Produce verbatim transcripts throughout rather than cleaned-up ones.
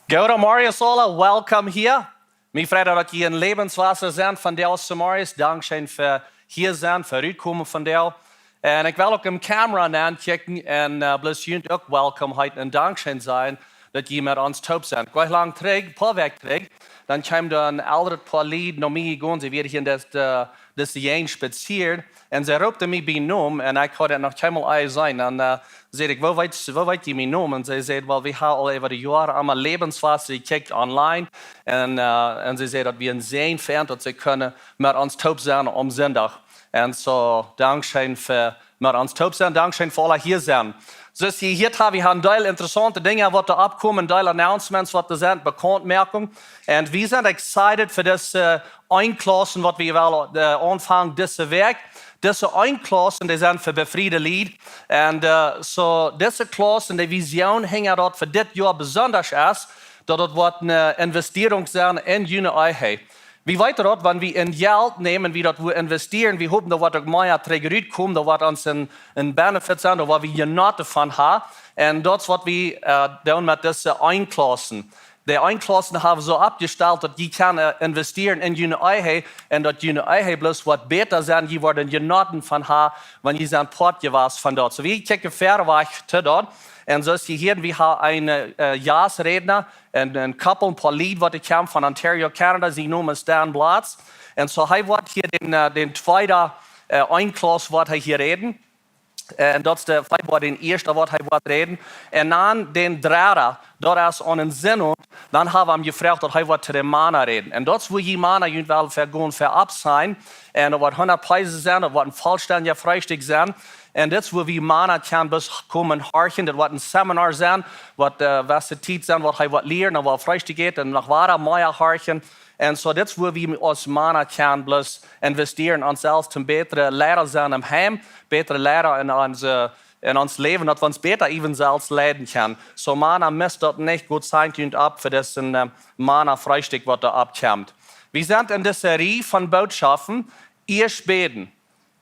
Goodemorjes aula, welcome hia. Mie freit daut jie en Lebenswasser sent vondoag zemorjes. Dankscheen fa hia sennen, fa rutkomen vondoag. Un ekj well uk em camera nenkjikjen un uh, bloos junt uk welcome heeten un dankscheen sajen daut jie met ons toop sent. Nich lang trigj, poa Wäakj trigj, dan kjeem doa een elret Poa Lied no mie jegonen. See wieren hia en dise, uh, dise Jäajent spazieren un see roopten mie bie Nomen un ekj haud daut noch kjeenmol jeseenen. Un uh, säd ekj: "Woo weet, woo weet jie mienen Nomen?" Un see säd: "Well, wie haben aul äwa de Joaren emma Lebenswasser jekjikjt online." Un, uh, un see säd daut wie een Säajen fäant daut see kunnen met ons toop sennen aum Sindach. Un soo, dankscheen fa met ons toop sennen. Dankscheen fa aula hia sennen. Soo aus jie hia haben, wie haben een Deel interessaunte Dinja waut doa oppkomen, een Deel Announcements waut doa sent, Bekauntmoakung. Un wie sent excited fa dise, uh, Eenklaussen waut wie wellen, uh, aunfangen dise Wäakj. Dise Eenklaussen, dee sent fa befriede Lied. Un, uh, soo, dise Klaussen, de Vision hinja daut fa dit Joa besonda es, daut daut woat eene Investierunk sennen en june Ehe. Wie weeten daut, wan wie en Jelt nämen, wie daut woaren investieren, wie hopen daut woat uk mea trigj rutkomen, daut woat ons een, een benefit sennen, daut woat wie jenoten von haben. Un daut es waut wie, uh, doonen met dise Eenklaussen. De Eenklaussen haben wie soo oppjestalt daut jie kjennen, uh, investieren en june Ehe un daut june Ehe bloos woat bäta sennen, jie woaren jenoten von haben, wan jie sent Poat jewast von daut. Soo, wie kjikjen verwoats to daut. Un soo aus jie hieren, wie haben eenen, uh, Jasträdna, een, een Koppel, een Poa Lied waut doa kjemt von Ontario, Canada, sien Nomen es Dan Blatz. Un soo, hee woat hia dän, uh, dän tweeden, uh, Eenklauss woat hee hia räden. Un daut es de, hee woat dän ieeschten woat hee woat räden. Un dan dän dredden, daut es aun een Sindach, dan haben wie am jefroacht daut hee woat to de Mana räden. Un daut es wua jie Mana junt wellen fa gonen fa oppsennen. Un daut woat hundat Preises sennen, daut woat een vollstendja Freestikj sennen. Un dit es wua wie Mana kjennen bloos komen horchen. Daut woat een Seminar sennen, woat, uh, waut de Tiet sennen, waut hee woat lieren, un waut Freestikj jeit, un noch wieda mea horchen. Un soo, dit es wua wie aus Mana kjennen bloos investieren en ons selfst, om bätre Liera sennen em Heim, bätre Liera en onse, en ons Läwen, daut wie ons bäta äwen selfst leiden kjennen. Soo, Mana, misst daut nich, Gott säajent junt opp fa disen, uh, Mana Freestikj waut doa oppkjemt. Wie sent en dise Rieej von Bootschoften, ieescht bäden.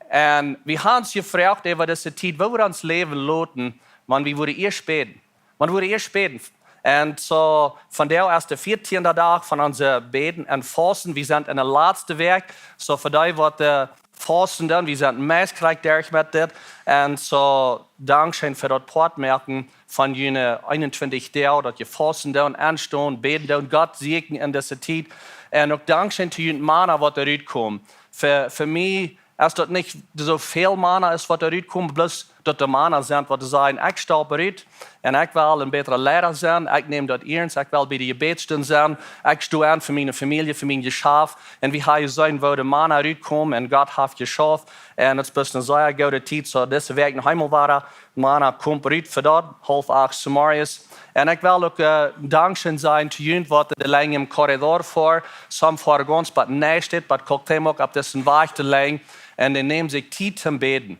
Un wie haben ons jefroacht äwa dise Tiet, woo wie ons Läwen loten, wan wie wudden ieescht bäden. Wan wie wudden ieescht bäden. Un soo, vondoag es de vieetieende Dach von onse Bäden un Fausten. Wie sent en de latste Wäakj. Soo, fa dee waut, uh, fausten doonen, wie sent meist krakjt derch met dit. Un soo, dankscheen fa daut Poat moaken von june eenuntwintich Doag, daut jie fausten doonen, aunstonen, bäden doonen, Gott säajnen en dise Tiet. Un uk dankscheen to june Mana waut doa rutkomen. Fa, fa mie es daut nich soo väl Mana es waut doa rutkomen, bloos daut doa Mana sent waut sajen: "Ekj stap rut un ekj well een bätra Liera sennen, ekj näm daut iernst, ekj well bie de Jebädsstund sennen, ekj sto aun fa miene Famielje, fa mien Jeschaft." Un wie haben jeseenen woo de Mana rutkomen un Gott haft jeschauft. Un daut es bloos eene sea goode Tiet, soo dise Wäakj noch eemol wada Mana, komt rut fa daut, haulf acht zemorjes. Un ekj well uk, uh, dankscheen sajen to junt waut de Lenj em Korridor foaren, sommje foaren gaunz bat Neistadt, bat Cuauhtémoc opp disen Wajch de Lenj. Un dee nämen sikj Tiet toom bäden.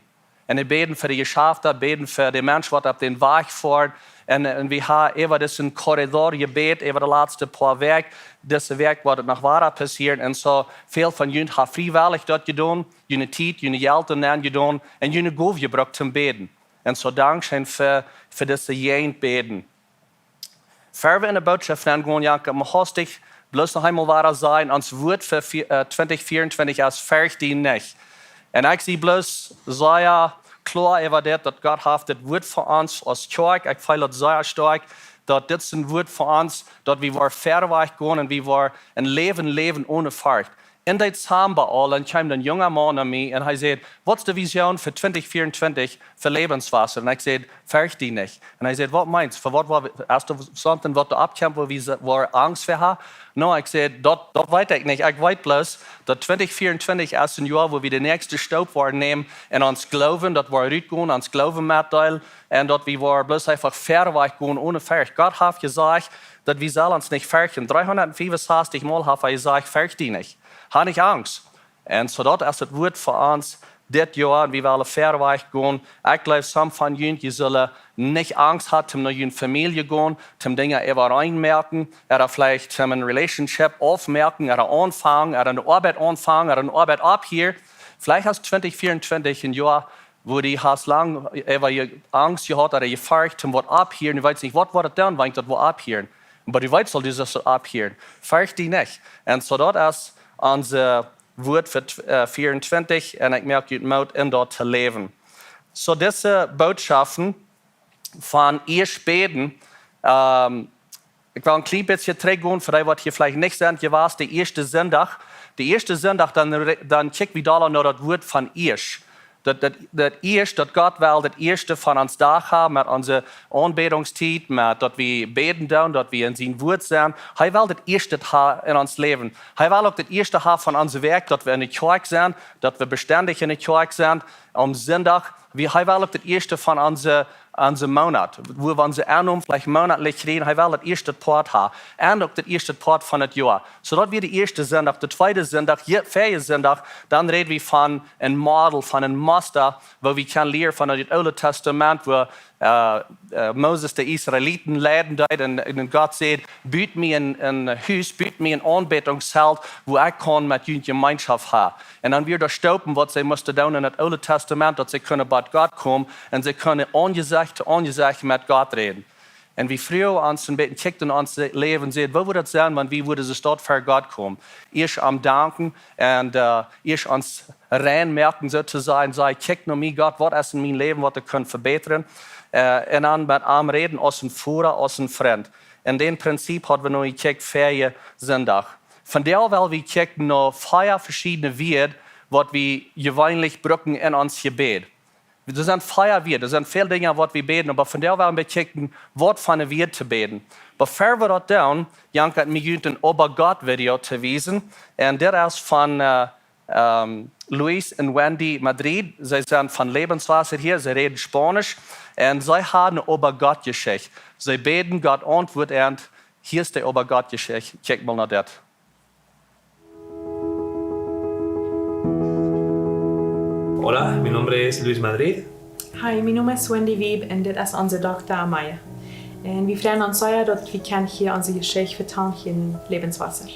Un dee bäden fa de Jeschafta, bäden fa de Mensch waut opp dän Wajch foaren. Un, un wie haben äwa disen Korridor jebät, äwa de latste poa Wäakj. Dise Wäakj woat daut noch wada passieren. Un soo väl von junt haben friewellich daut jedonen, june Tiet, june Jelt nenjedonen un june Gow jebrukt toom bäden. Un soo dankscheen fa, fa dise Jäajent bäden. Ea wie en de Bootschoft nengonen, Jakob, mott ekj bloos noch eemol wada sajen, ons Wuat fa, uh, twintich vieauntwintich es: "Fercht die nich." Un ekj sie bloos sea kloa äwa dit, daut Gott haft dit Wuat fa ons aus Kjoakj. Ekj feel daut sea stoakj, daut dit es een Wuat fa ons, daut wie woaren verwoats gonen un wie woaren een Läwen läwen onen Forcht. En Dezamba aul, dan kjeem een junga Maun no mie un hee säd: "Waut es de Vision fa twintich vieauntwintich fa Lebenswasser?" Un ekj säd: "Fercht die nich." Un hee säd: "Waut meenst? Fa waut, waut, es doa something waut doa oppkjemt, wua wie se-, wua Angst fa haben?" "No," ekj säd, "daut, daut weet ekj nich. Ekj weet bloos daut twintich vieauntwintich es een Joa wua wie de näakjste Stap woaren nämen en ons Gloowen, daut woaren rutgonen, ons Gloowen metdeelen un daut wie woaren bloos eefach verwoats gonen onen Forcht. Gott haft jesajcht daut wie sellen ons nich ferchten. Dreehundat fiewensastich Mol haft hee jesajcht: 'Fercht die nich. Hab nich Angst.'" Un soo daut es daut Wuat fa ons dit Joa, un wie wellen verwoats gonen. Ekj jleew, somje von junt, jie sellen nich Angst haben, om no june Famielje gonen, om Dinja äwareen moaken, ooda veleicht om eene Relationship aufmoaken, ooda aunfangen, ooda eene Oabeit aunfangen, ooda eene Oabeit opphieren. Veleicht es twintich vieauntwintich een Joa, wua du hast lang äwa je-, Angst jehaut ooda jefercht om waut opphieren. Du weetst nich, waut woat daut dan, wan ekj daut woa opphieren. Oba du weetst aul, du sust daut aufhieren. Fercht die nich. Un soo daut es onse Wort fa tw-, äh, vea un twintich, un ekj moak junt Moot, om daut to läwen. Soo dise Bootschoften von ieescht bäden, ähm, ekj well een kjlien bät trigjgonen fa dee, waut hia veleicht nich sent jewast, de ieeschte Sindach. De ieeschte Sindach, dan re-, dan kjikj wie doa no daut Wort von ieescht. Daut, daut, daut ieescht, daut Gott well daut ieeschte von ons Dach haben, met onse Aunbädungstiet, met daut wie bäden doonen, daut wie en sien Wort sent. Hee well daut ieeschte haben en ons Läwen. Hee well uk daut ieeschte haben von onse Wäakj, daut wie en de Kjoakj sent, daut wie bestendich en de Kjoakj sent, aum Sindach. Wie, hee well uk daut ieeschte von onse, onse Moonat, wua wie onse Ennom veleicht moonatlich kjrieen. Hee well daut ieeschte Poat haben. Un uk daut ieeschte Poat von daut Joa. Soo daut wia de ieeschte Sindach. De tweede Sindach, je-, vea Sindach, dan räd wie von een Model, von een Muster, wua wie kjennen lieren von daut Oole Tastament, wua, äh, äh, Moses de Israeliten leiden deed un, un Gott säd: "But mie een, een Hus, but mie een Aunbädungszelt, wua ekj kaun met junt Jemeenschoft haben." Un dan wia daut Stoopen, waut see musten doonen en daut Oole Tastament, daut see kunnen bie Gott komen un see kunnen Aunjesecht to Aunjesecht met Gott räden. Un wie froagen ons een bät, kjikjt en ons Läwen, säd: "Woo wudd daut sennen, wan wie wudden soo ver Gott komen?" Ieescht am danken un, äh, ieescht ons rein moaken, soo to sajen, sajen: "Kjikj no mie, Gott, waut es en mien Läwen, waut ekj kunn vebätren?" Äh, un dan met am räden aus een Voda, aus een Frint. Un daut Prinzip haud wie nu jekjikjt vea Sindach. Vondoag well wie kjikjen no vea veschiedne Wieed, waut wie jeweenlich brucken en ons Jebäd. Doa sent vea Wieed, doa sent väl Dinja, waut wie bäden, oba vondoag well wie kjikjen, waut fa een Wieed to bäden. Befäa wie daut doonen, jankat mie junt een Oba Gott Video to wiesen. Un dit es von, äh, ähm, Luis un Wendy Madrid. See sent von Lebenswasser hia, see räden Spaunisch. Un see haben een Oba Gott Jeschicht. See bäden, Gott auntwuat an. Hia es de Oba Gott Jeschicht. Kjikj mol no dit. Hola, mi nombre es Luis Madrid. Hi, mien Nomen es Wendy Wiebe un dit es onse Dochta Amaya. Un wie freien ons sea, daut wie kjennen hia onse Jeschicht vetalen hia en Lebenswasser.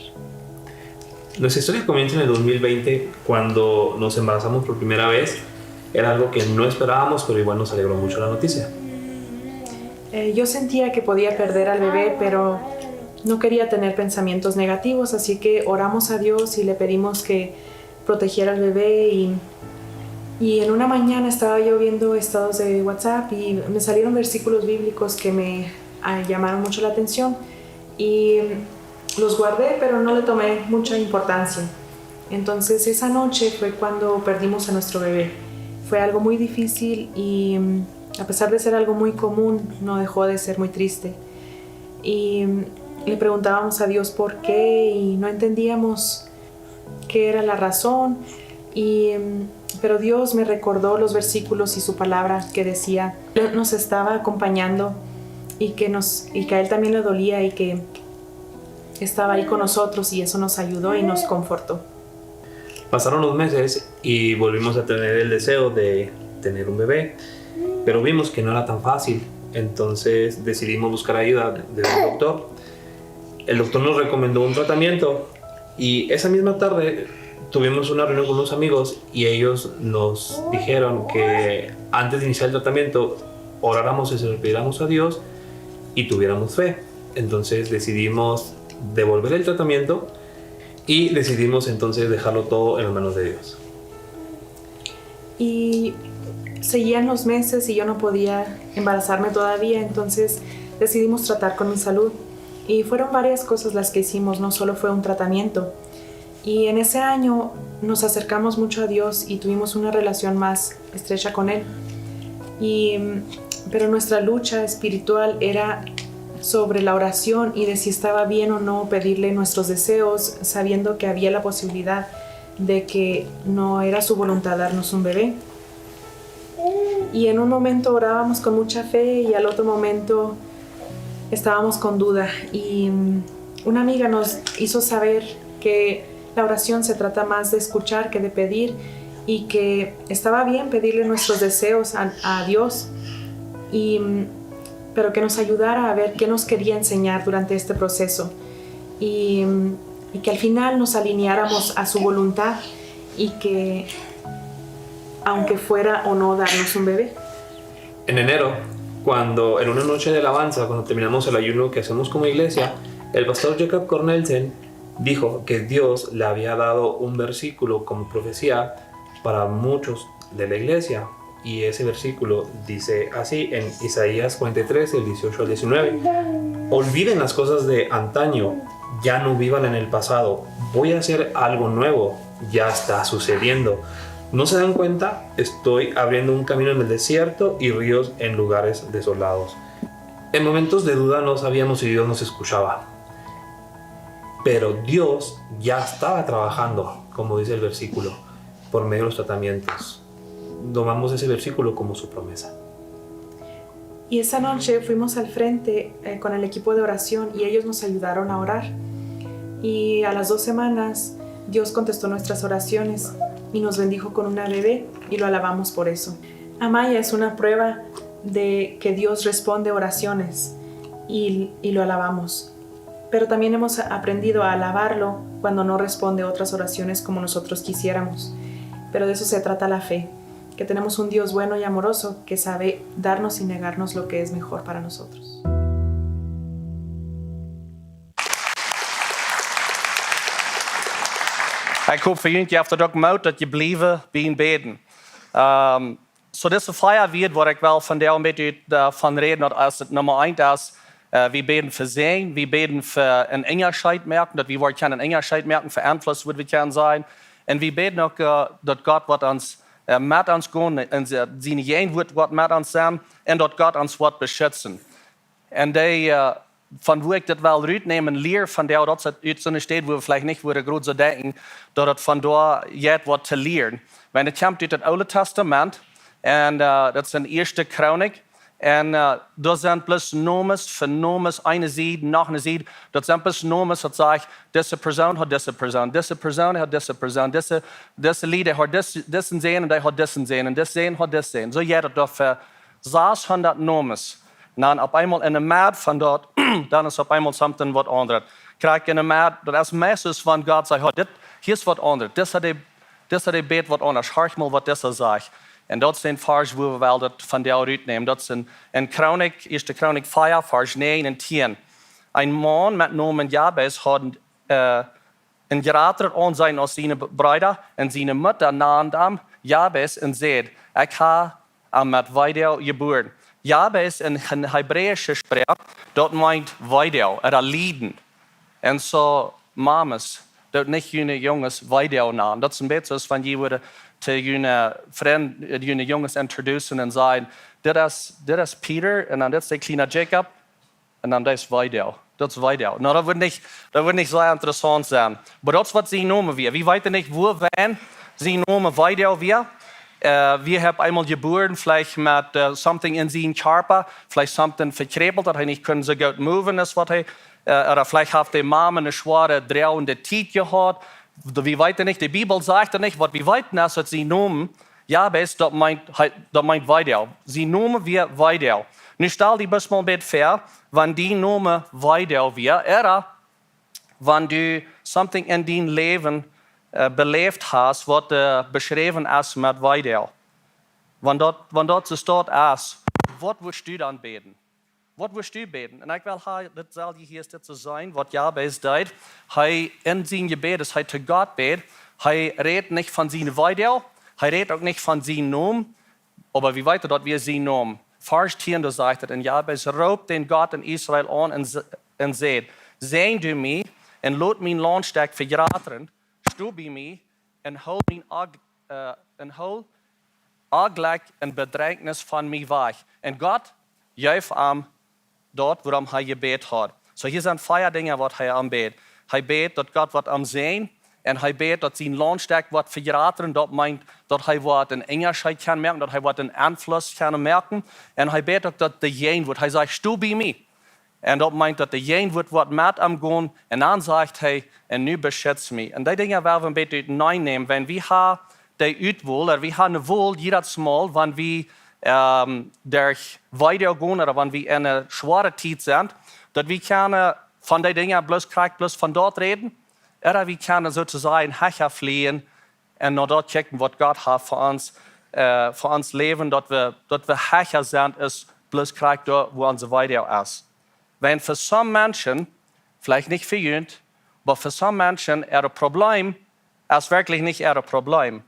Nuestra historia comienza en el dos mil veinte, cuando nos embarazamos por primera vez. Era algo que no esperábamos, pero igual nos alegró mucho la noticia. Eh, yo sentía que podía perder al bebé, pero no quería tener pensamientos negativos, así que oramos a Dios y le pedimos que protegiera al bebé. Y, y en una mañana estaba yo viendo estados de WhatsApp y me salieron versículos bíblicos que me, ah, llamaron mucho la atención. Y los guardé, pero no le tomé mucha importancia. Entonces, esa noche fue cuando perdimos a nuestro bebé. Fue algo muy difícil y, mm, a pesar de ser algo muy común, no dejó de ser muy triste. Y, mm, le preguntábamos a Dios por qué y no entendíamos qué era la razón. Y, mm, pero Dios me recordó los versículos y su palabra que decía, Él nos estaba acompañando y que nos, y que a Él también le dolía y que estaba ahí con nosotros y eso nos ayudó y nos confortó. Pasaron los meses y volvimos a tener el deseo de tener un bebé, pero vimos que no era tan fácil, entonces decidimos buscar ayuda de un doctor. El doctor nos recomendó un tratamiento y esa misma tarde tuvimos una reunión con unos amigos y ellos nos dijeron que antes de iniciar el tratamiento oráramos y se lo pidiéramos a Dios y tuviéramos fe. Entonces decidimos devolver el tratamiento y decidimos entonces dejarlo todo en las manos de Dios. Y seguían los meses y yo no podía embarazarme todavía, entonces decidimos tratar con mi salud. Y fueron varias cosas las que hicimos, no solo fue un tratamiento. Y en ese año nos acercamos mucho a Dios y tuvimos una relación más estrecha con Él. Y, pero nuestra lucha espiritual era sobre la oración y de si estaba bien o no pedirle nuestros deseos, sabiendo que había la posibilidad de que no era su voluntad darnos un bebé. Y en un momento orábamos con mucha fe y al otro momento estábamos con duda. Y, mm, una amiga nos hizo saber que la oración se trata más de escuchar que de pedir y que estaba bien pedirle nuestros deseos a, a Dios, y, mm, pero que nos ayudara a ver qué nos quería enseñar durante este proceso. Y, mm, y que al final nos alineáramos a su voluntad y que, aunque fuera o no darnos un bebé. En enero Cuando en una noche de alabanza, cuando terminamos el ayuno que hacemos como iglesia, el pastor Jacob Cornelsen dijo que Dios le había dado un versículo como profecía para muchos de la iglesia. Y ese versículo dice así en Isaías cuarenta y tres, el dieciocho al diecinueve: "Olviden las cosas de antaño, ya no vivan en el pasado. Voy a hacer algo nuevo, ya está sucediendo. ¿No se dan cuenta? Estoy abriendo un camino en el desierto y ríos en lugares desolados". En momentos de duda no sabíamos si Dios nos escuchaba, pero Dios ya estaba trabajando, como dice el versículo, por medio de los tratamientos. Tomamos ese versículo como su promesa. Y esa noche fuimos al frente eh, con el equipo de oración y ellos nos ayudaron a orar. Y a las dos semanas Dios contestó nuestras oraciones y nos bendijo con una bebé y lo alabamos por eso. Amaya es una prueba de que Dios responde oraciones y, y lo alabamos. Pero también hemos aprendido a alabarlo cuando no responde otras oraciones como nosotros quisiéramos. Pero de eso se trata la fe, que tenemos un Dios bueno y amoroso que sabe darnos y negarnos lo que es mejor para nosotros. Ik hoop fa junt jeft daut uk Moot daut jie bliewen bie bäden. Um, so dise vea Wieed waut ekj well vondoag een bät ut, uh, von räden, daut es daut Numma eent es, uh, wie bäden fa Säajen, wie bäden fa een Unjascheet moaken, daut wie woaren kjennen een Unjascheet moaken, fa Enfluss woat wie kjennen sennen. Un wie bäden uk, uh, daut Gott woat ons, uh, met ons gonen un siene Jäajenwoat woat met ons sennen un daut Gott ons woat beschitzen. Un dee, uh, von woo ekj dit well rutnämen, lia von doa, daut es ut soone Städ wua wie veleicht nich wudden groot soo denkjen, daut et von doa jeit waut to lieren. Wan et kjemt ut daut Oole Testament, un, uh, daut es en Ieeschte Chronik, un, uh, doa sent bloos Nomes fa Nomes, eene Sied, noch eene Sied, daut sent bloos Nomes, daut sajcht, dise Persoon haud dise Persoon, dise Persoon haud dise Persoon, dise, dise Lied haud dis, disen Sän un dee haud disen Sän un dis Sän haud dis Sän. Soo jeit et doa fa sashundat Nomes. Un dan opp eemol en de Medd von daut, dan es opp eemol something waut aundret. Kjrieech en de Medd, daut es meistens wan Gott sajcht: "Ho, dit, hia es waut aundret. Disa dee, disa dee bät waut aundasch. Horch mol waut disa sajcht." Un daut es een Varsch wua wie well daut vondoag rutnämen. Daut es en, en Chronik, Ieeschte Chronik vea, Varsch näajen un tieen. Een Maun met Nomen Jabes haud, uh, een jratret Aunseenen aus siene B-, Breeda, un siene Mutta nand am Jabes un säd: "Ekj hab am met Weedoag jebuaren." Jabes en, en hebräische Sproak, daut meent Weedoag, ooda Lieden. Un soo, Mames, doot nich june Junges Weedoag nanen. Daut es een bät soo aus wan jie wudden to june Frind, june Junges introducen un sajen: "Dit es, dit es Peter, un dan dit es de kjliene Jacob." Un dan daut es Weedoag. Daut es Weedoag. Nu, daut woat nich, daut woat nich soo interessaunt sennen. Oba daut es waut sien Nomen wia. Wie weeten nich woo wiet sien Nomen Weedoag wia. Uh, wia hee eemol jebuaren, veleicht met, uh, something en sienen Kjarpa, veleicht something vekjräpelt, daut hee nich kunn soo goot moven aus waut hee, uh, ooda veleicht haft de Mame eene schwoare droagende Tiet jehaut. Wie weeten nich, de Bibel sajcht daut nich, waut wie weeten es daut sien Nomen Jabes, daut meent, hee, daut meent Weedoag. Sien Nomen wia Weedoag. Nu stal die bloos mol een bät väa, wan dien Nomen Weedoag wia, ooda wan du something en dien Läwen, uh, beläft hast, waut, uh, beschräwen es met Weedoag. Wan daut, wan daut soo es, waut wurscht du dan bäden? Waut wurscht du bäden? Un ekj well ha, daut saul jie hia dit soo seenen, waut Jabes deed. Hee en sien Jebäd, aus hee to Gott bäd, hee rät nich von sien Weedoag, hee rät uk nich von sien Nomen, oba wie weeten daut wia sien Nomen. Varsch tieen, doa sajcht et: "Un Jabes roopt dän Gott en Israel aun un s-, un säd: Säajen du mie un lot mien Launtstekj vejratren, sto bie mie un hool mien Ag-, uh, un hool Onjlekj un Bedrenkjnis von mie wajch." Un Gott jeef am daut, wuarom hee jebäd haud. Soo, hia sent vea Dinja waut hee aunbäd. Hee bäd daut Gott woat am säajnen. Un hee bäd daut sien Launtstekj woat vejratren. Daut meent daut hee woat een Unjascheet kjennen moaken, daut hee woat een Enfluss kjennen moaken. Un hee bäd uk daut de Jäajenwoat, hee sajcht: "Sto bie mie." Un daut meent daut de Jäajenwoat woat met am gonen. Un dan sajcht hee: "Un nu beschitz mie." Un dee Dinja well wie een bät uteneen nämen, wan wie ha dee Utwol, ooda wie ha eene Wol, jiedet Mol, wan wie, ähm, derch Weedoag gonen, ooda wan wie en eene schwoare Tiet sent, daut wie kjennen von dee Dinja bloos krakjt bloos von doa räden, ooda wie kjennen soo to sajen hecha flieen un no daut kjikjen waut Gott haft fa ons, äh, fa ons Läwen, daut wie, daut wie hecha sent aus bloos krakjt doa, wua onse Weedoag es. Wan fa some Menschen, veleicht nich fa junt, oba fa some Menschen äa Problem es werkjlich nich äa Problem.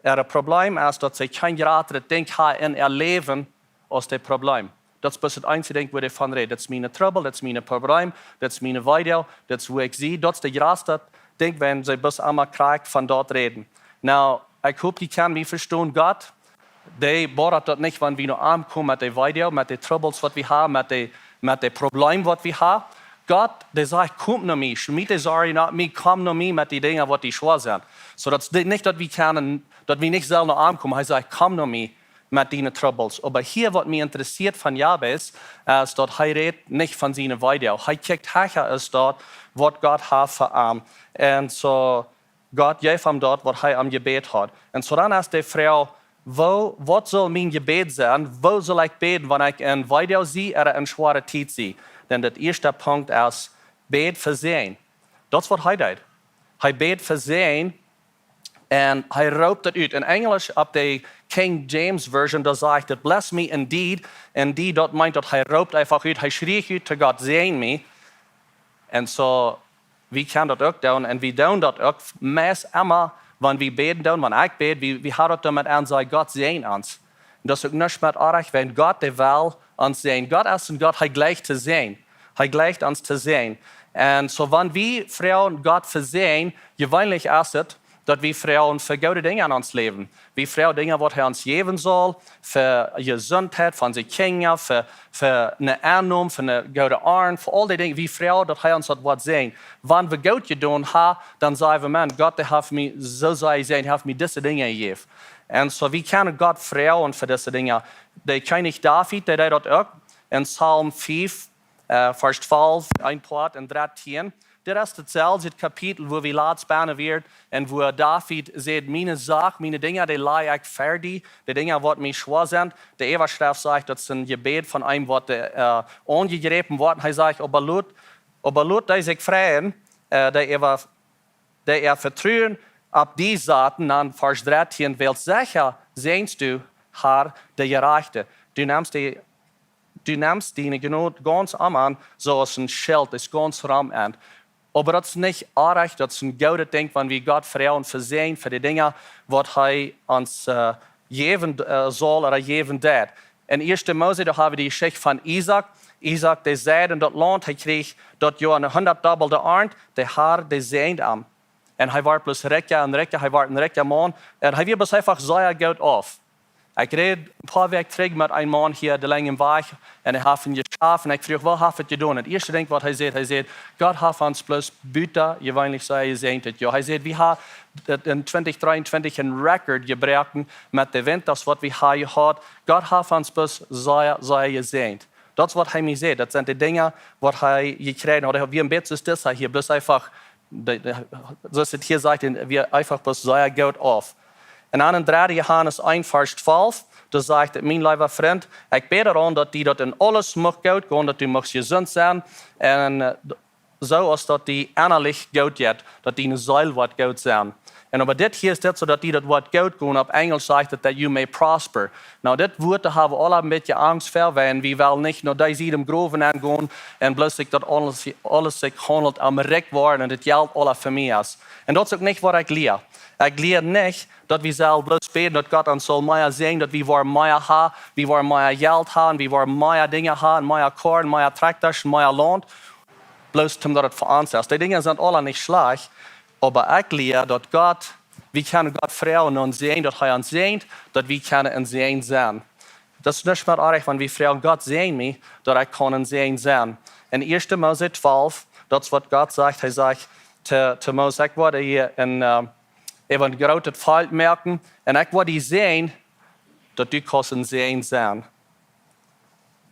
Äa Problem es, daut see kjeen jratret Dinkj haben en äa Läwen aus daut Problem. Daut es bloos daut eensje Dinkj, wua dee von rät. Daut es mien Trubbel, daut es mien Problem, daut es mien Weedoag, daut es wua ekj sie. Daut es daut jratste Dinkj, wan see bloos emma krakjt von daut räden. Nu, ekj hop, jie kjennen mie vestonen, Gott, dee bodat daut nich, wan wie no am komen met de Weedoag, met de Trubbels, waut wie haben, met de, met de Problem, waut wie haben. Gott, dee sajcht: "Komt no mie, schmiet de Sorjen opp mie, komt no mie met dee Dinja, waut dee schwoa sent." Soo daut es nich, daut wie kjennen, daut wie nich sellen no am komen. Hee sajcht: "Komt no mie met diene Trubbels." Oba hia, waut mie interessieet von Jabes, es daut hee rät nich von siene Weedoag. Hee kjikjt hecha aus daut, waut Gott haft fa am. Un soo, Gott jeef am daut, waut hee om jebät haud. Un soo dan es de Froag: "Woo, waut saul mien Jebäd sennen? Woo saul ekj bäden, wan ekj en Weedoag sie ooda en schwoare Tiet sie?" Dan daut ieeschte Punkt es: bäd fa Säajen. Daut es, waut hee deed. Hee bäd fa Säajen un hee roopt daut ut. En Enjlisch, opp de King James Version, doa sajcht daut: "Bless me indeed." Indeed, daut meent, daut hee roopt eefach ut, hee schrieech ut to Gott: "Säajen mie." Un soo, wie kjennen daut uk doonen un wie doonen daut uk meist emma, wan wie bäden doonen, wan ekj bäd, wie, wie haben daut doamet aun, saj: "Gott säajen ons." Un daut es uk nuscht met oajch, wan Gott, dee well ons säajnen. Gott es een Gott, hee jleicht to säajnen. Hee jleicht ons to säajnen. Un soo, wan wie froagen Gott fa Säajen, jeweenlich es daut, daut wie froagen fa goode Dinja en ons Läwen. Wie froagen Dinja, waut hee ons jäwen saul, fa Jesuntheit von siene Kjinja, fa, fa eene Ennom, fa eene goode Arnt, fa aul dee Dinja. Wie froagen, daut hee ons daut woat säajnen. Wan wie goot jedonen haben, dan sajen wie: "Maun, Gott, dee haft mie soo sea jesäajent, dee haft mie dise Dinja jejäft." Un soo, wie kjennen Gott froagen fa dise Dinja. De Kjennich David, dee deed daut uk. En Psalm fief, äh, Varsch twalf, een Poat un dartieen. Dit es daut selwje Kapitel, wua wie latst bennen wieren, un wua David sajcht: "Miene Sach, miene Dinja, dee laj ekj ver die, dee Dinja, waut mie schwoa sent." De Äwaschreft sajcht, daut es een Jebäd von eenem, waut, äh, aunjejräpen woat. Hee sajcht: "Oba lot, oba lot dee sikj freien, äh, dee äwa, dee äa Vetruen opp die saten." Dan Varsch dartieen: "Wiels secha säajenst du, Herr, de Jerajchte. Du nemst die, du nemst diene Jnod gaunz om aun, soo aus een Schilt, es gaunz rom an." Oba daut es nich oajch, daut es een goodet Dinkj, wan wie Gott froagen fa Säajen, fa dee Dinja, waut hee ons, äh, jäwen, äh, saul ooda jäwen deed. En ieeschte Mose, doa haben wie de Jeschicht von Isaak. Isaak, dee seid en daut Launt, hee kjrieech daut Joa eene hundatdobbelde Arnt, de Herr, dee säajend am. Un hee wort bloos rikja un rikja, hee wort een rikja Maun. Un hee wia bloos eefach sea goot auf. Ekj räd een poa Wäakj trigj met een Maun hia de Lenj em Wajch, un hee haft een Jeschaft, un ekj fruach: "Woo haft et jedonen?" Un daut ieeschte Dinkj, waut hee säd, hee säd: "Gott haft ons bloos butajeweenlich sea jesäajent dit Joa." Hee säd: "Wie haben daut en twintich dreeuntwintich een Record jebroaken met de Wintasch, waut wie haben jehaut. Gott haft ons bloos sea, sea jesäajent." Daut es, waut hee mie säd. Daut sent de Dinja, waut hee jekjräajen haud. Hee wia een bät soo aus dit hia, bloos eefach, de, de, soo aus et hia sajcht, dee wia eefach bloos sea goot auf. Un dan en dredde Johanes een, Varsch twalf, doa sajcht et: "Mien leewa Frint, ekj bäd doaraun, daut die daut en aules mucht goot gonen, daut du muchst jesunt sennen, un, äh, soo aus daut die ennalich goot jeit, daut diene Seel woat goot sennen." Un oba dit hia es dit soo, daut die daut woat goot gonen. Opp Enjlisch sajcht et: "That you may prosper." Nu, dit Wuat, doa haben wie aula een bät Angst ver, wan wie wellen nich no dee Sied em Growen aungonen un bloos sikj daut aules, aules sikj haundelt om rikj woaren un daut Jelt aula fa mie es. Un daut es uk nich, waut ekj lia. Ekj lia nich, daut wie sellen bloos bäden, daut Gott ons saul mea säajnen, daut wie woaren mea haben, wie woaren mea Jelt haben, wie woaren mea Dinja haben, mea Koaren, mea Trakjtasch, mea Launt. Bloos om daut et fa ons es. Dee Dinja sent aula nich schlajcht, oba ekj lia, daut Gott, wie kjennen Gott froagen no een Säajen, daut hee ons säajent, daut wie kjennen een Säajen sennen. Daut es nich mea oajch, wan wie froagen: "Gott, säajen mie, daut ekj kaun een Säajen sennen." En ieeschte Mose twalf, daut es, waut Gott sajcht. Hee sajcht to, to Mose: "Ekj woa die hia een, äh, äwa een grootet Volkj moaken, un ekj woa die säajnen, daut du kaust een Säajen sennen."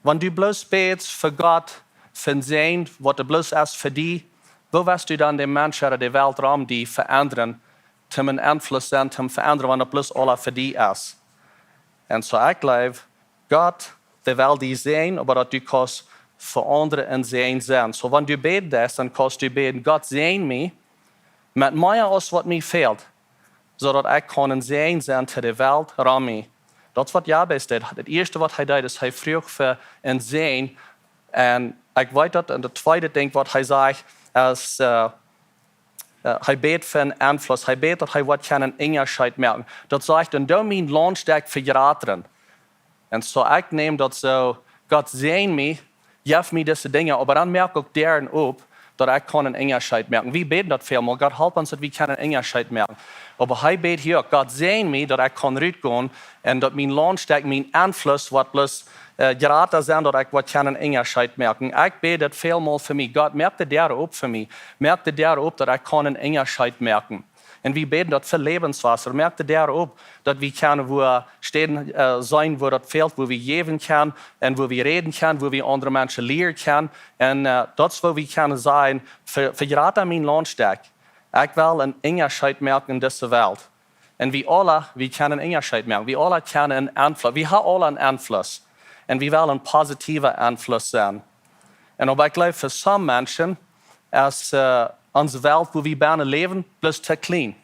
Wan du bloos bätst fa Gott, fa een Säajen, waut doa bloos es fa die, woo woascht du dan de Menschen ooda de Welt rom die veendren, om een Enfluss sennen, om veendren, wan daut bloos aula fa die es? Un soo, ekj jleew, Gott, dee well die säajnen, oba daut du kaust fa aundre een Säajen sennen. Soo, wan du bäden deist, dan kaust du bäden: "Gott, säajen mie met mea aus waut mie fält, soo daut ekj kaun een Säajen sennen to de Welt rom mie." Daut es waut Jabes deed. Daut ieeschte waut hee deed, es hee fruach fa een Sän. Un ekj weet daut, un daut tweede Dinkj waut hee säd, es, äh, äh, hee bäd fa een Enfluss. Hee bäd daut hee waut kaun een Unjascheet moaken. Daut sajcht, un doo mien Launtstekj vejratren. Un soo ekj näm daut soo, Gott säajen mie, jeff mie dise Dinja, oba dan moak uk Däaren op, daut ekj kaun een Unjascheet moaken. Wie bäden daut väl mol, Gott, help ons daut wie kjennen een Unjascheet moaken. Oba hee bäd hia uk, Gott säajen mie, daut ekj kaun rutgonen un daut mien Launtstekj, mien Enfluss woat bloos, äh, jrata sennen, daut ekj waut kaun een Unjascheet moaken. Ekj bäd daut väl mol fa mie, Gott, moak de Däaren op fa mie. Moak de Däaren op, daut ekj kaun een Unjascheet moaken. Un wie bäden daut fa Läwenswota. Moak de Däaren op, daut wie kjennen wua Städen, äh, sennen, wua daut fält, wua wie jäwen kjennen un wua wie räden kjennen, wua wie aundre Menschen lieren kjennen. Un, äh, daut es wua wie kjennen sajen, ve-, vejrata mien Launtstekj. Ekj well een Unjascheet moaken en dise Welt. Un wie aule, wie kjennen een Unjascheet moaken. Wie aule kjennen een Enfluss. Wie haben aule een Enfluss. Un wie wellen een positiewa Enfluss sennen. Un oba ekj jleew, fa some Menschen es, äh, onse Welt, wua wie bennen läwen, bloos too kjlien.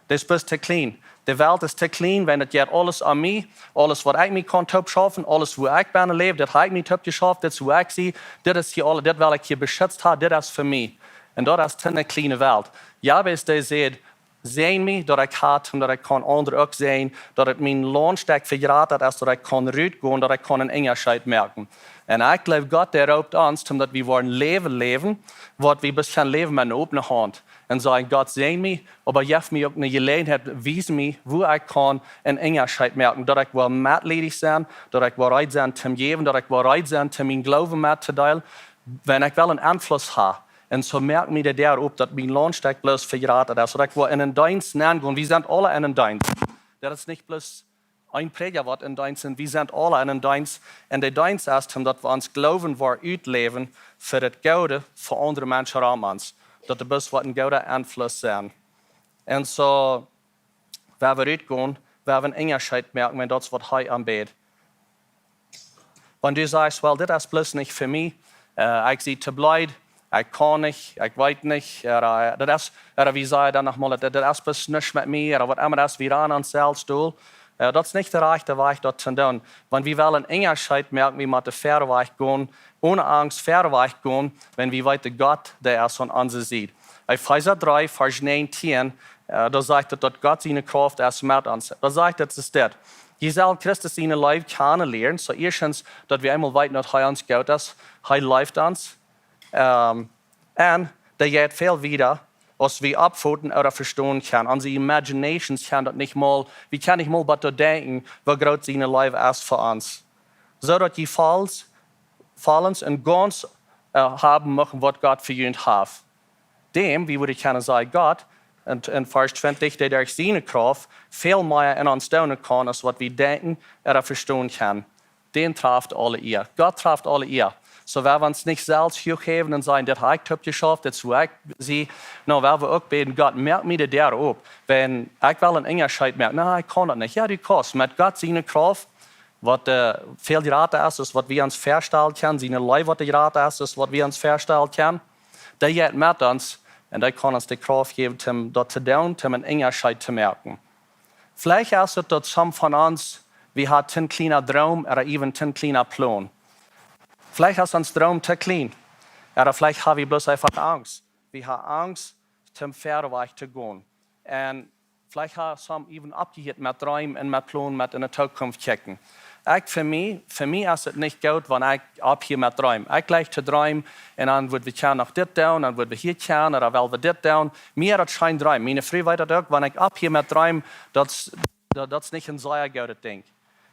Daut es bloos too kjlien. De Welt es too kjlien, wan daut jeit aules aun mie, aules waut ekj mie kaun toop schaufen, aules wua ekj bennen läw, daut hab ekj mie toop jeschauft, daut es wua ekj sie, daut es hia aule, daut well ekj hia beschitzt haben, daut es fa mie. Un daut es too eene kjliene Welt. Jabes, dee sajcht, säajen mie, daut ekj ha, un daut ekj kaun aundre uk säajnen, daut ekj mien Launtstekj vejrata es, daut ekj kaun rutgonen, daut ekj kaun een Unjascheet moaken. Un ekj jleew, Gott, dee roopt ons, om daut wie woaren Läwen läwen, waut wie bloos kjennen läwen met eene opne Haunt. Un sajen, Gott, säajen mie, oba jeff mie uk eene Jeläajenheit, wies mie, wua ekj kaun een Unjascheet moaken, daut ekj woa metliedich sennen, daut ekj woa reed sennen toom jäwen, daut ekj woa reed sennen toom mienen Gloowen mettodeelen, wan ekj well een Enfluss haben. Un soo moak mie de Däa op, daut mien Launtstekj bloos vejrata es, daut ekj woa en een Deenst nengonen. Wie sent aule en een Deenst. Daut es nich bloos een Prädja waut en Deenst es. Wie sent aule en een Deenst. Un de Deenst es, om daut wie ons Gloowen woaren utläwen fa daut Goode, fa aundre Menschen rom ons. Daut dee bloos woaren een gooda Enfluss sennen. Un soo, wan wie rutgonen, wan wie een Unjascheet moaken, wan daut es waut hee aunbät. Wan du sajchst, well, dit es bloos nich fa mie, äh, ekj sie too bleed, ekj kaun nich, ekj weet nich, ooda, äh, daut es, ooda wie sajen dan noch mol, daut, daut es bloos nuscht met mie, ooda waut emma daut es, wie rannen ons selfst dol. Äh, daut es nich de rajchte Wajch, daut to doonen. Wan wie wellen een Unjascheet moaken, wie motten wieda wajchgonen, onen Angst wieda wajchgonen, wan wie weeten, Gott, dee es aun onse Sied. Efeesa dree, Varsch näajentieen, äh, doa sajcht et, daut Gott siene Krauft es met ons. Doa sajcht et, es dit. Jie sellen Christus siene Leew kjanen lieren, soo ieeschtens, daut wie eemol weeten, daut hee ons goot es, hee leeft ons. Ähm, un dee jeit väl wieda, aus wie oppfoten ooda vestonen kjennen. Onse imaginations kjennen daut nich mol, wie kjennen nich mol waut doa denkjen, woo groot siene Leew es fa ons. Soo daut jie voll, vollens un gaunz, äh, haben muchten, waut Gott fa junt haft. Däm, wie wudden kjennen sajen, Gott, en, en Varsch twintich, dee derch siene Krauft väl mea en ons doonen kaun, aus waut wie denkjen ooda vestonen kjennen. Dän traft aule Ea. Gott traft aule Ea. Soo, wan wie ons nich selfst huach häwen un sajen, daut hab ekj toop jeschauft, daut es wua ekj sie, nu, wan wie uk bäden, Gott, moak mie de Däa op. Wan ekj well een Unjascheet moaken, na, ekj kaun daut nich. Jo, du kaust. Met Gott siene Krauft, waut, äh, väl jrata es, aus waut wie ons väastalen kjennen, siene Leew, waut jrata es, aus waut wie ons väastalen kjennen, dee jeit met ons un dee kaun ons de Krauft jäwen, om daut to doonen, om een Unjascheet to moaken. Veleicht es et, daut some von ons, wie haben een kjliena Droom ooda even een kjliena Plon. Veleicht es ons Droom too kjlien. Ooda veleicht haben wie bloos eefach Angst. Wie haben Angst, toom wieda wajch to gonen. Un veleicht haben some even oppjehieet met dreemen un met Plonen, met en de Tookunft kjikjen. Ekj, fa mie, fa mie es et nich goot, wan ekj opphia met dreemen. Ekj jlikj to dreemen un dan wudd wie kjennen noch dit doonen, dan wudd wie hia kjennen, ooda well wie dit doonen. Mie daut scheen dreemen. Miene Fru weet daut uk, wan ekj opphia met dreemen, daut, daut, daut es nich een sea goodet Dinkj.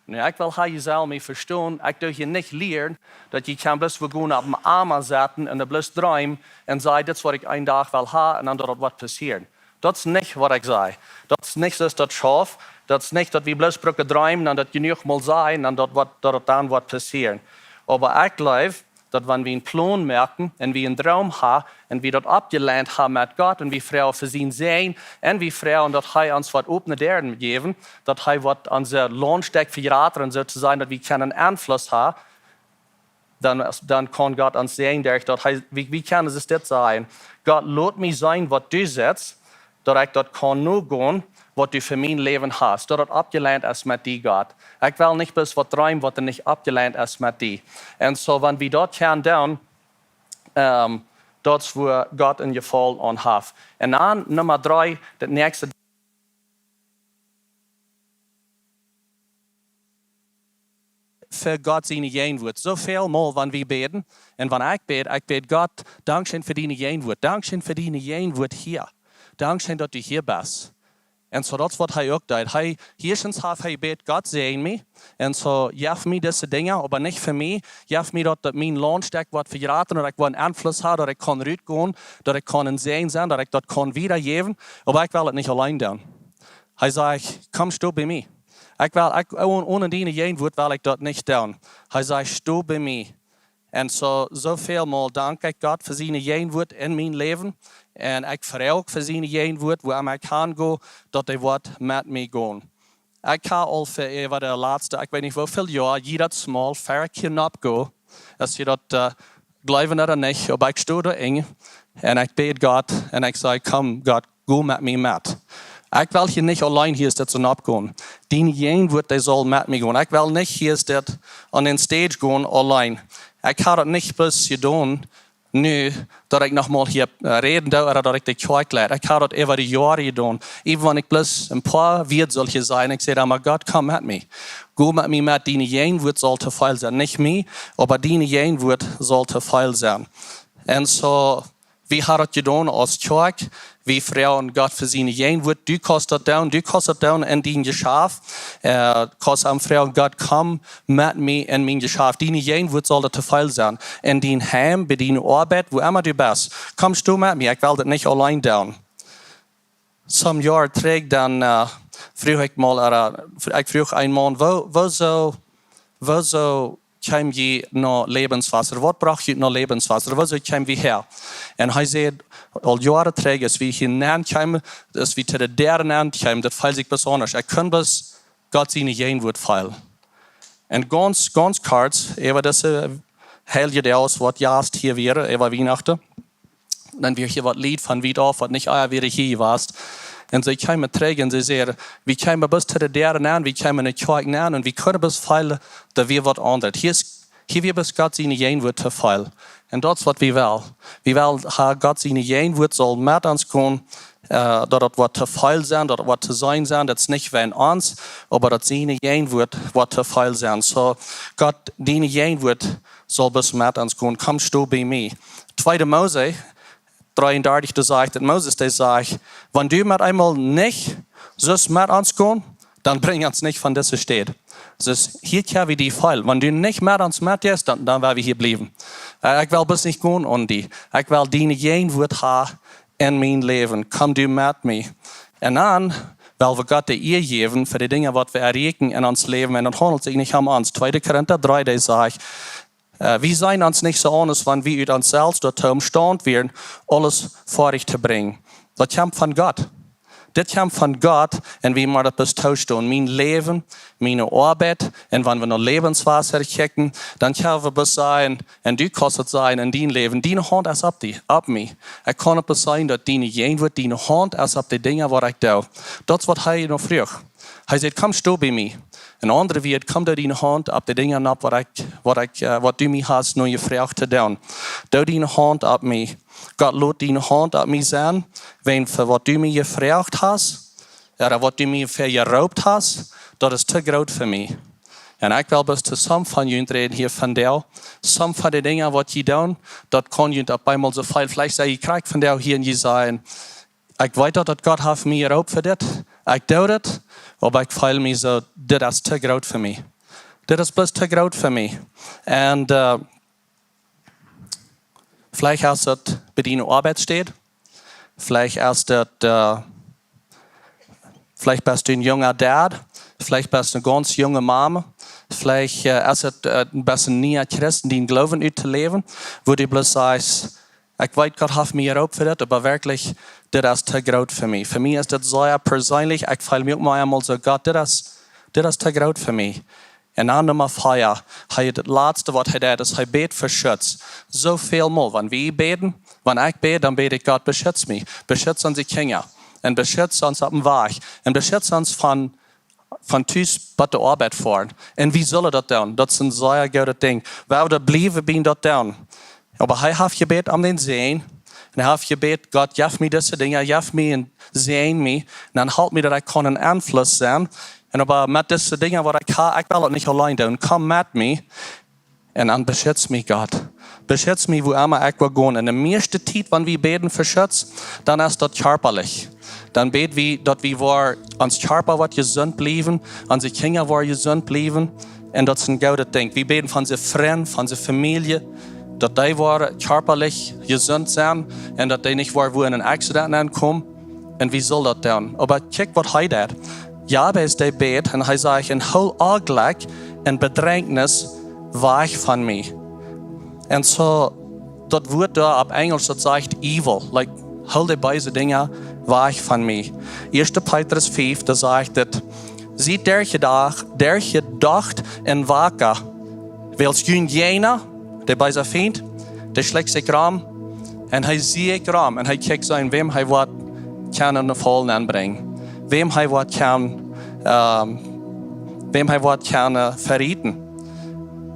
Nu, ekj well hia, jie sellen mie vestonen, ekj doo hia nich lieren, daut jie kjennen bloos wua gonen opp een Ama sitten un dan bloos dreemen un sajen, dit es waut ekj een Dach well haben, un dan daut daut woat passieren. Daut es nich waut ekj saj. Daut es nich soo aus daut schauft. Daut es nich daut wie bloos brucken dreemen, dan daut jenuach mol sajen, dan daut woat, daut daut dan woat passieren. Oba ekj jleew, daut wan wie een Plon moaken un wie een Droom haben un wie daut aufjeleent haben met Gott un wie froagen fa sienen Säajen un wie froagen, daut hee ons woat opne Däaren jäwen, daut hee woat onse Launtstekj vejrata, soo to sajen, daut wie kjennen Enfluss haben, dan, dan kaun Gott ons säajnen, derch daut hee, wie, wie kjennen dit sajen. Gott, lot mie seenen, waut du sajchst, daut ekj daut kaun nogonen, waut du fa mien Läwen hast, daut daut aufjeleent es met die, Gott. Ekj well nich bloos waut dreemen, waut doa nich aufjeleent es met die. Un soo, wan wie daut kjennen doonen, ehm, daut es wua Gott een Jefaulen aun haft. Un dan Numma dree, daut näakjste, fa Gott siene Jäajenwuat. Soo väl mol, wan wie bäden, un wan ekj bäd, ekj bäd: Gott, dankscheen fa diene Jäajenwuat. Dankscheen fa diene Jäajenwuat hia. Dankscheen, daut du hia best. Un soo, daut es waut hee uk deed. Hee, ieeschtens haft hee jebät: Gott, säajen mie. Un soo, jeff mie dise Dinja, oba nich fa mie. Jeff mie daut, daut mien Launt stoakj woat vejrata, daut ekj woa een Enfluss haben, daut ekj kaun rutgonen, daut ekj kaun een Säajen sennen, daut ekj daut kaun wiedajäwen. Oba ekj well daut nich auleen doonen. Hee säd: Komm, sto bie mie. Ekj well, ekj, onen, onen diene Jäajenwuat well ekj daut nich doonen. Hee säd: Sto bie mie. Un soo, soo väl mol dank ekj Gott fa siene Jäajenwuat en mien Läwen. Un ekj froag uk fa siene Jäajenwuat, wua emma ekj han go, daut hee woat met mie gonen. Ekj hab aul fa äwa de latste, ekj weet nich woo väl Joa, jiedet Mol, ver ekj hia nopp go, aus jie daut, eh, jleewen ooda nich, oba ekj sto doa enj un ekj bäd Gott un ekj saj: Komm, Gott, go met mie met. Ekj well hia nich auleen hia soo nopp gonen. Diene Jäajenwuat, dee saul met mie gonen. Ekj well nich hia soo aun dän stage gonen auleen. Ekj hab daut nich bloos jedonen, nu daut ekj noch mol hia, eh, räden doo, ooda daut ekj de Kjoakj leid. Ekj hab daut äwa de Joaren jedonen. Even wan ekj bloos een poa Wieed sull hia sajen, ekj säd emma: Gott, komm met mie. Go met mie met, diene Jäajenwuat saul too väl sennen. Nich mie, oba diene Jäajenwuat saul too väl sennen. Un soo, wie haben daut jedonen aus Kjoakj. Wie froagen Gott fa siene Jäajenwuat. Du kaust daut doonen, du kaust daut doonen en dien Jeschaft. Eh, kaust am froagen: Gott, komm met mie en mien Jeschaft. Diene Jäajenwuat saul daut too väl sennen. En dien Heim, bie diene Oabeit, wua emma du best. Komm, sto met mie, ekj well daut nich auleen doonen. Some Joa trigj dan, eh, fruach ekj mol, eh, ekj fruach een Maun: Woo, woosoo, woosoo kjeem jie no Lebenswasser? Waut brocht junt no Lebenswasser? Woosoo kjeem wie häa? Un hee säd: Aul Joaren trigj, aus wie hia nenn kjeemen, aus wie to de Däa nenn kjeemen, daut feeld sikj besonda. Ekj kunn bloos Gott siene Jäajenwuat feelen. Un gaunz, gaunz kort, äwa dise heilje Doag, waut jast hia wia, äwa Wienachten, dan wia hia waut Lied von wiet auf, waut nich ea wia hia jewast. Un see kjeemen trigj un see säden: Wie kjeemen bloos to de Däa nenn, wie kjeemen en de Kjoakj nenn un wie kunnen bloos feelen, daut wia waut aundret. Hia es, hia wia bloos Gott siene Jäajenwuat too väl. Un daut es waut wie wellen. Wie wellen haben, Gott siene Jäajenwuat saul met ons gonen, eh, daut daut woat too väl sennen, daut daut woat too seenen sennen, daut es nich wäajen ons, oba daut siene Jäajenwuat woat too väl sennen. Soo, Gott, diene Jäajenwuat saul bloos met ons gonen. Komm, sto bie mie. Tweede Mose dreeundartich, doa sajcht daut Moses, dee sajcht: Wan du met eemol nich sust met ons gonen, dan brinj ons nich von dise Städ. Soo, hia kjenn wie die feelen. Wan du nich met ons met jeist, dan, dan woa wie hia bliewen. Eh, ekj well bloos nich gonen onen die. Ekj well diene Jäajenwuat haben en mien Läwen. Komm du met mie. Un dan well wie Gott de Ea jäwen fa de Dinja, waut wie erreichen en ons Läwen. Un daut haundelt sikj nich om ons. Tweede Korinta dree, dee sajcht, eh, wie seenen ons nich soo aun, aus wan wie ut ons selfst doatoo emstaut wieren, aules foadich to brinjen. Daut kjemt von Gott. Dit kjemt von Gott un wie motten daut bloos toostonen. Mien Läwen, miene Oabeit, un wan wie no Lebenswasser kjikjen, dan kjenn wie bloos sajen, un du kaust daut sajen en dien Läwen: Diene Haunt es opp die, opp mie. Ekj kaun daut bloos sajen, daut diene Jäajenwuat, diene Haunt es opp de Dinja, waut ekj doo. Daut es waut hee no fruach. Hee säd: Komm, sto bie mie. En aundre Wieed: Komm, doo diene Haunt opp de Dinja nopp, waut ekj, waut ekj, eh, waut du mie hast no jefroacht to doonen. Doo diene Haunt opp mie. Gott, lot diene Haunt opp mie sennen, wäajen fa waut du mie jefroacht hast, ooda waut du mie fa jeroopt hast, daut es too groot fa mie. Un ekj well bloos to some von junt räden hia vondoag. Some von de Dinja, waut jie doonen, daut kaun junt opp eemol soo väl, veleicht sent jie krakjt vondoag hia un jie sajen: Ekj weet daut, daut Gott haft mie jeroopt fa dit. Ekj doo dit, oba ekj feel mie soo, dit es too groot fa mie. Dit es bloos too groot fa mie. Un, eh, veleicht es daut bie diene Oabeitsstäd. Veleicht es daut, eh, veleicht best du een junga Dad. Veleicht best du eene gaunz junge Mama. Veleicht, eh, es daut, eh, best du een niea Christ, dien Gloowen uttoläwen, wua du bloos sajchst: Ekj weet, Gott haft mie jeroopt fa dit, oba werkjlich, dit es too groot fa mie. Fa mie es dit sea perseenlich. Ekj feel mie uk mau eemol soo: Gott, dit es, dit es too groot fa mie. Un dan Numma vea, hee, daut latste, waut hee deed, es, hee bäd fa Schutz. Soo väl mol, wan wie bäden, wan ekj bäd, dan bäd ekj: Gott, beschutz mie, beschutz onse Kjinja. Un beschütz ons opp dän Wajch. Un beschütz ons von, von Tus bat de Oabeit foaren. Un wie sellen daut doonen. Daut es een sea goodet Dinkj. Wie woaren bliewen bie daut doonen. Oba hee haft jebät om dän Säajen. Un hee haft jebät: Gott, jeff mie dise Dinja, jeff mie un säajen mie. Un dan halp mie, daut ekj kaun een Enfluss sennen. Un oba met dise Dinja, waut ekj hab, ekj well daut nich auleen doonen. Komm met mie. Un dan beschütz mie, Gott. Beschütz mie, wua emma ekj woa gonen. Un de mieeschte Tiet, wan wie bäden fa Schutz, dan es daut kjarpalich. Dan bäd wie, daut wie woaren, ons Kjarpa woat jesunt bliewen, onse Kjinja woaren jesunt bliewen. Un daut es een goodet Dinkj. Wie bäden fa onse Frind, fa onse Famielje, daut dee woaren kjarpalich jesunt sennen un daut dee nich woaren wua en een Accident aunkomen. Un wie sellen daut doonen. Oba kjikj, waut hee deed. Jabes, dee bäd un hee säd: Un hool Onjlekj un Bedrängnis wajch von mie. Un soo, daut Wuat doa opp Enjlisch, daut sajcht evil. Like, hool de beese Dinja wajch von mie. Ieeschte Petrus fief, doa sajcht et: Siet derchjedocht, derchjedocht un waka. Wiels jun Jäajna, de beese Fient, dee schlikjt sikj rom un hee sieekjt rom un hee kjikjt sennen, wäm hee woat kjennen en de Faul nenbrinjen. Wäm hee woat kjennen, ähm, wäm hee woat kjennen verachten.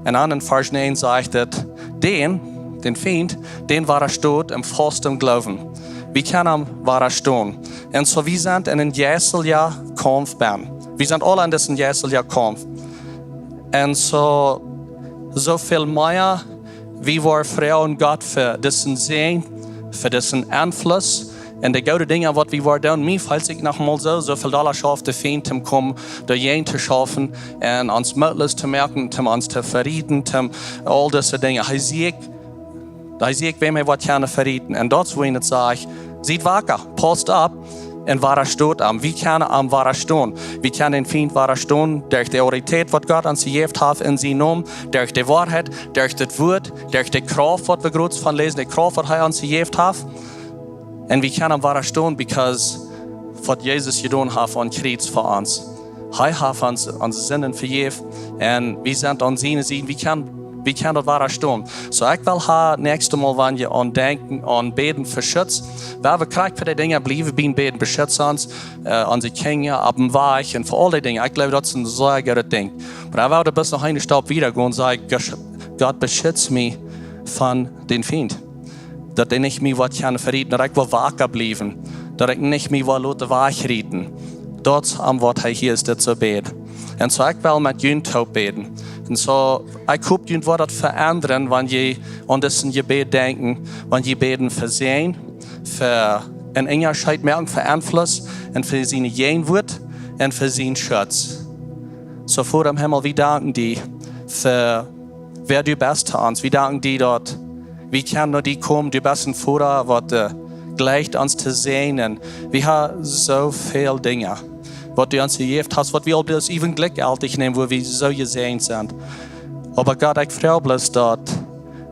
Un dan en Varsch näajen sajcht et: Dän, dän Fient, dän wadastot am faust em Gloowen. Wie kjennen am wadastonen. Un soo, wie sent en een jeistlichen Kaumf bennen. Wie sent aula en disen jeistlichen Kaumf. Un soo, soo väl mea, wie woaren froagen Gott fa disen Säajen, fa disen Enfluss. Un de goode Dinja, waut wie woaren doonen, mie fält sikj noch mol soo, soo väl Dolla schauft de Fient, om komen doajäajen to schaufen un ons mootloos to moaken, om ons to verachten, om aul dise Dinja. Hee sieekjt, hee sieekjt, wäm hee woat kjennen verachten. Un daut es, wua et sajcht: Siet waka, pausst opp un wadastot am. Wie kjennen am wadastonen. Wie kjennen dän Fient wadastonen derch de Autoritäet, waut Gott ons jejäft haft en sienen Nomen, derch de Woarheit, derch daut Wuat, derch de Krauft, waut wie groot von läsen, de Krauft, waut hee ons jejäft haft. Un wie kjennen am wadastonen, because waut Jesus jedonen haft aum Kjriez fa ons. Hee haft ons, onse Sinden vejäft. Un wie sent aun siene Sied. Wie kjennen, wie kjennen daut wadastonen. Soo, ekj well hia näakjstet Mol, wan jie aun denkjen, aun bäden fa Schutz, woa wie krakjt fa de Dinja bliewen, bie bäden: Beschutz ons, äh, onse Kjinja, opp dän Wajch un fa aul dee Dinja. Ekj jleew, daut es een sea goodet Dinkj. Oba ekj well bloos noch eenen Stap wieda gonen un sajen: Gott, beschutz mie von dän Fient. Daut hee nich mie woat kjennen verachten, daut ekj woa waka bliewen, daut ekj nich mie woa loten wajchrieten. Daut es aun waut hee hia es, dit soo bäd. Un soo, ekj well met junt toop bäden. Un soo, ekj hop, junt woat daut veendren, wan jie aun dit Jebäd denkjen, wan jie bäden fa Säajen, fa een Unjascheet moaken, fa Enfluss, un fa siene Jäajenwoat, un fa sienen Schutz. Soo, Voda em Himmel, wie danken die fa wäa du best to ons. Wie danken die, daut wie kjennen no die komen. Du best een Voda, waut, äh, jleicht ons to säajnen. Wie haben soo väl Dinja, waut du ons jejäft hast, waut wie aul bloos even jlikjjeltich nämen, wua wie soo jesäajent sent. Oba Gott, ekj froag bloos, daut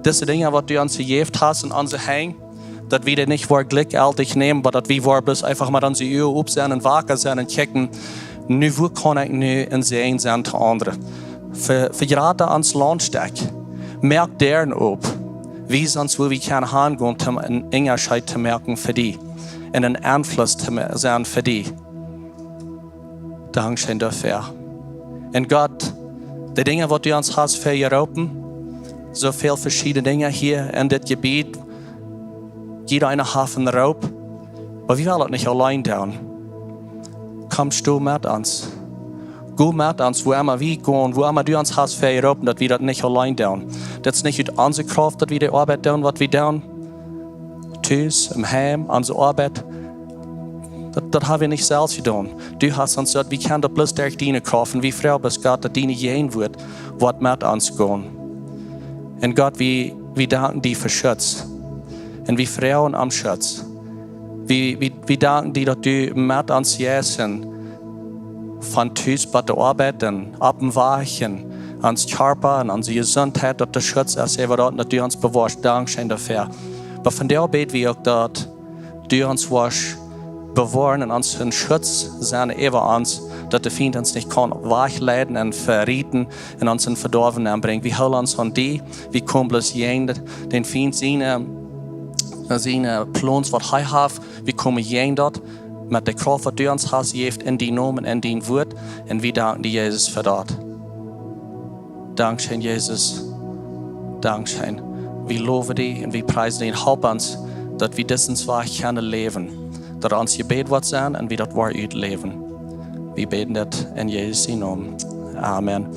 dise Dinja, waut du ons jejäft hast en onse Henj, daut wie dee nich woaren jlikjjeltich nämen, oba daut wie woaren bloos eefach met onse Uagen op sennen un waka sennen un kjikjen: Nu, wua kaun ekj nu een Säajen sennen to aundre? Ve-, vejrata ons Launtstekj. Moak Däaren op. Wies ons, wua wie kjennen hangonen, om een Unjascheet to moaken fa die un een Enfluss to me-, sennen fa die. Dankscheen doafäa. Un Gott, de Dinja, waut du ons hast väajeroopen, soo väl veschiedne Dinja hia en dit Jebäd, jieda eena haft een Roop, oba wie wellen daut nich auleen doonen. Komm, sto met ons. Go met ons, wua emma wie gonen, wua emma du ons hast väajeroopen, daut wie daut nich auleen doonen. Daut es nich ut onse Krauft, daut wie de Oabeit doonen, waut wie doonen. Tus, em Heim, onse Oabeit. Daut, daut hab wie nich selfst jedonen. Du hast ons daut, wie kjennen daut bloos derch diene Krauft. Un wie froagen bloos, Gott, daut diene Jäajenwoat woat met ons gonen. Un Gott, wie, wie danken die fa Schutz. Un wie froagen om Schutz. Wie, wie, wie danken die, daut du met ons jeist, von Tus bat de Oabeit un opp dän Wajch un ons Kjarpa un onse Jesuntheit, daut de Schutz es äwa daut, daut du ons bewoascht. Dankscheen doafäa. Oba vondoag bäd wie uk, daut du ons woascht bewoaren un ons een Schutz sennen äwa ons, daut de Fient ons nich kaun wajchleiden un verachten un ons en Vedoawen nenbrinjen. Wie hoolen ons aun die, wie komen bloos jäajen dän Fient siene, siene Plons, waut hee haft, wie komen jäajen daut. met de Krauft, waut du ons hast jejäft en dien Nomen, en dien Wuat. Un wie danken die, Jesus, fa daut. Dankscheen, Jesus. Dankscheen. Wie lowen die un wie priesen die un halp ons, daut wie disen Wajch kjennen läwen. Daut ons Jebäd woat sennen un wie daut woaren utläwen. Wie bäden dit en Jesus sien Nomen. Amen.